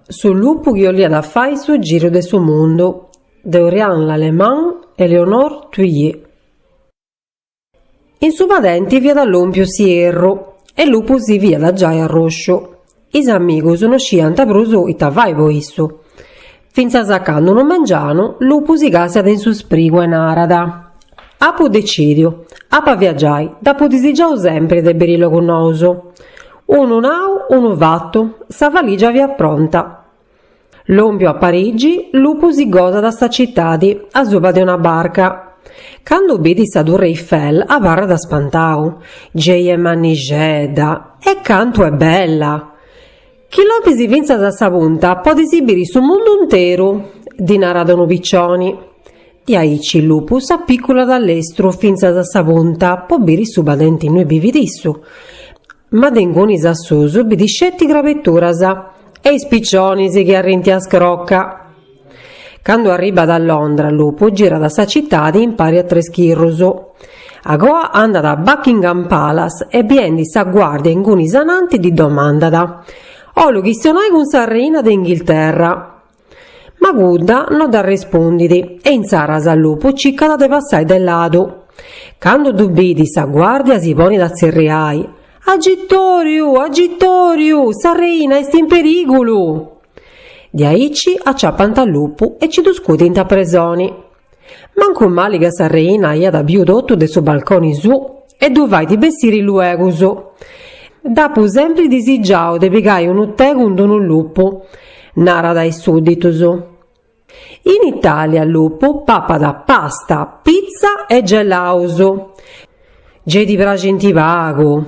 Su lupu chi 'oliat fai su giru de su mundu de Oriane Lallemand e Éléonore Thuillier. In su padenti fiat lòmpiu s'ierru e lupu si fiat giai arròsciu. Is amigus no sciant prus ita fai po issu. Fintzas a candu unu mengianu lupu si càstiat in su sprigu e narat, Apu decìdiu, apu a viagiai, dd'apu disigiau sempri de biri logus nous. Unu nau, unu fatu, sa valìgia fiat pronta. Lòmpiu a Parigi, Lupu si gosat sa citadi, asuba de una barca. Candu bidit sa Turre Eiffel abarrat spantau, Gei est mannixedda! E cantu est bella! Chi lompis fintzas a sa punta podis biri su mundu interu! ddi narat unu picioni. Diaici Lupu s'apiculat a lestru fintzas a sa punta po biri su padenti innui bivit issu. Ma de ingunis a susu bidit sceti crabeturas e is picionis chi arrinti a scroca. Candu arribat a Londra Lupu girat sa citadi impari a tres chirrus. Agoa andat a Buckingham Palace e biendi sa guardia ingunis ananti ddi domandat, 'Olu chistionai cun sa reina de Inghilterra. Ma cudda no dd'arrespundit e insaras Lupu circat de passai de ladu. Candu ddu bidit sa guardia si ponit a tzerriai, Agitoriu! Agitoriu! Sa reina est in perigulu! Diaici aciapant a Lupu e ci ddu scudint a presoni. Mancu mali ca sa reina aiat biu totu de su balconi suu e ddu fait bessiri luegus. Dd'apu sempri disigiau de pigai unu tè cun d'unu lupu, narat a is sùdditus. In Italia lupu papat pasta, pizza e gelaus. Gei ddi praxint pagu.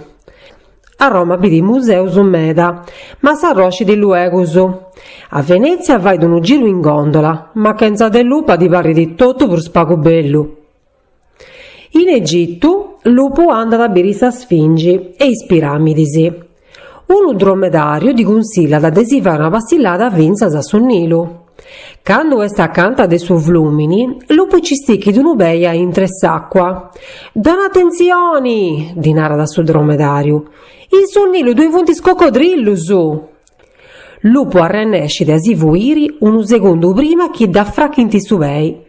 A Roma bidit museus meda, ma s'arroscit luegus. A Venètzia fait unu giru in gòndola, ma chentza de lupa ddi parrit totu prus pagu bellu. In Egitu, Lupu andat a biri sa Sfingi e is piràmidis. Unu dromedàriu ddi cunsillat de si fai una passillada fintzas a su Nilu. Candu est acanta de su flùmini, Lupu ci stichit unu pei a intre s'àcua. Dona atentzioni! ddi narat su dromedàriu. In su Nilu ddoi funt is cocodrillus! Lupu arrennescit a si fuiri unu segundu prima chi dd'afrachint su pei.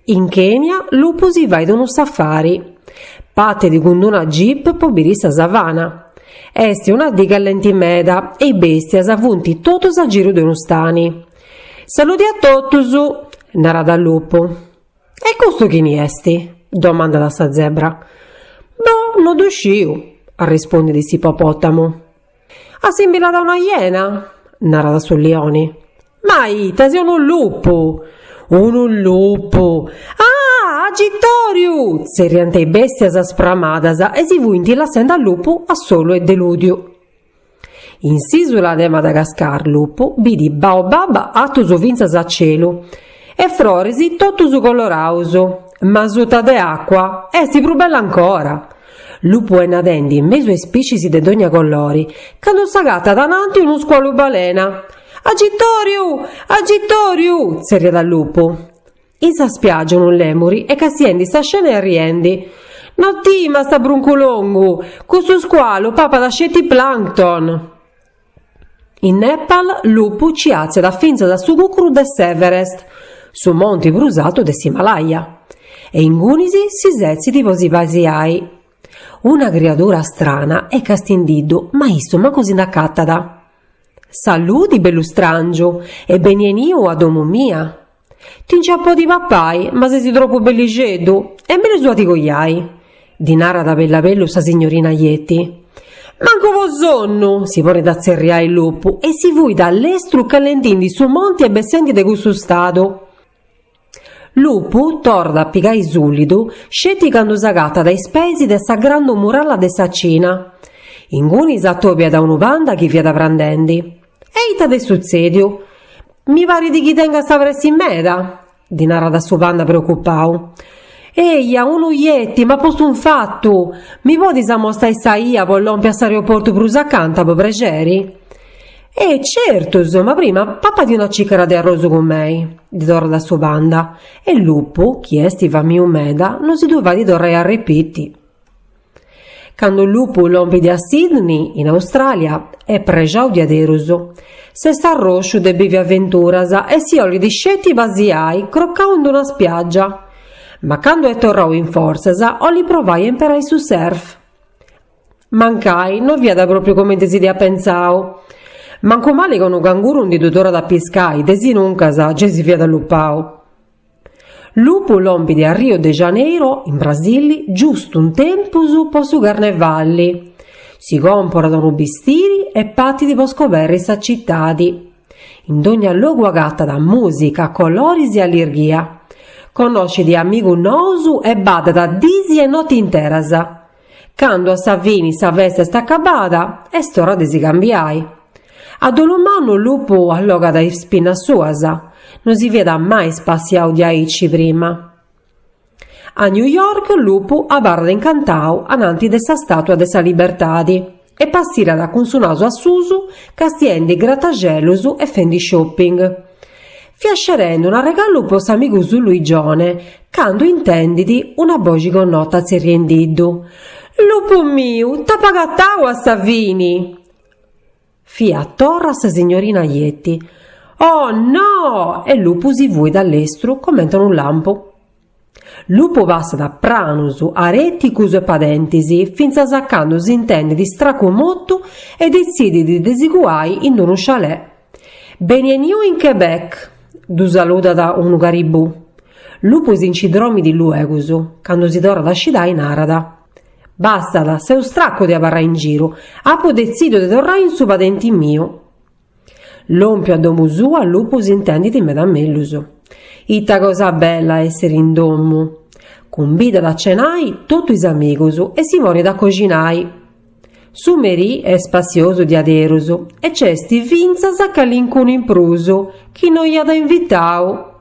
In Kenya, Lupu si fait unu safari. Patit cun d'una jeep po biri sa savana. Est una dì callenti meda e is bestias funt totus a giru de unu stani. Saludi a totus! narat Lupu. E custu chini est? domandat sa zebra. Boh, no ddu sciu, arrespundit s'ipopòtamu. Assimbilat a una iena, narat su lioni. Ma ita, seu unu lupu! Unu lupu! Ah! Agitoriu! Tzerriant is bestias spramadas e si fuint lassendi a Lupu a solu e delùdiu. In s'isula de Madagascar Lupu bidit baobab atus fintzas a celu e froris totus coloraus, ma suta de acua est prus bella ancora! Lupu est nadendi in mesu a is piscis de dogna colori, candu s'agatat ananti unu scualu balena. Agitoriu! Agitoriu! tzerriat Lupu. In sa spiàgia unu lemuri est castiendi sa scena e arriendi. No timast, brunculongu! Custu scualu papat sceti plancton! In Nepal, Lupu ci atziat fintzas a su cucuru de s'Everest, su monti prus altu de s'Himalaya, e ingunis si setzit po si pasiai. Una criadura strana est castiendiddu, ma issu mancu si nd'acatat. Saludi, bellu strangiu, e beni 'eniu a domu mia. Ti nci a podi papai, ma ses tropu bellixeddu, est mellus a ti coiai, ddi narat bellu bellu sa signorina Yeti. Mancu po sonnu! si ponit a tzerriai Lupu e si fuit a lestru callentindi su monti e bessendi de cussu stadu. Lupu torrat a pigai sulidu sceti candu s'agatat a is peis de sa grandu muralla de sa Cina. Ingunis atobiat a unu panda chi fiat prandendi. E ita t'est sutzediu? Mi parit chi tengast pressi meda, ddi narat su panda preocupau. Eia, unu yeti m'at postu infatu! Mi podis amostai sa 'ia po lompi a s'aeroportu prus acanta, po prexeri? E certus, ma prima papadi una cìcara de arrosu cun mei, ddi torrat su panda, e Lupu, chi est famiu meda, no si ddu fait torrai a repiti. Candu Lupu lompit a Sydney, in Austràlia, est prexau diaderus. S'est arrosciu de bivi aventuras e si 'olit sceti pasiai crocau in d'una spiàgia. Ma candu est torrau in fortzas 'olit provai a imperai su surf. Mancai no fiat pròpriu comenti si dd'iat pentzau. Mancu mali ca unu canguru ndi ddu torrat a piscai, de sinuncas gei si fiat allupau. Lupu lompit a Rio de Janeiro, in Brasili, giustu in tempus po su Carnevali. Si comporat unu bistiri e patit po scoberri sa citadi. In dogna logu agatat mùsica, coloris e allirghia. Connoscit amigus nous e baddat dis e noti interas. Candu a sa fini sa festa est acabada, est ora de si cambiai. A dolu mannu Lupu allogat is pinnas suas, no si fiat mai spassiau diaici prima. A New York Lupu abarrat incantau ananti de sa Stàtua de sa Libertadi e passirat cun su nasu a susu castiendi grataxelus e fendi shopping. Fiat scerendi un'arregallu po s'amigu suu Luigione candu intendit una boxi connota tzerriendiddu, Lupu miu, t'apu agatau a sa fini! Fiat torra sa signorina Yeti. Oh no! E Lupu si fuit a lestru comente unu lampu. Lupu passat pranus, areticus e padentis, fintzas a candu s'intendit stracu motu e detzidit de si cuai in unu chalet. Beni-eniu in Quebec! Ddu saludat unu caribù. Lupu si nci dromit luegus, candu si torrat a scidai narat, Bastat, seu stracu de abarrai in giru, apu detzidiu de torrai in su padenti miu. Lòmpiu a domu sua Lupu s'intendit meda mellus. Ita cosa bella èssiri in domu! Cumbidat a cenai totu is amigus e si ponit a coxinai. Su merì est spassiosu diaderus e nc'est fintzas calincunu in prus chi no iat invitau.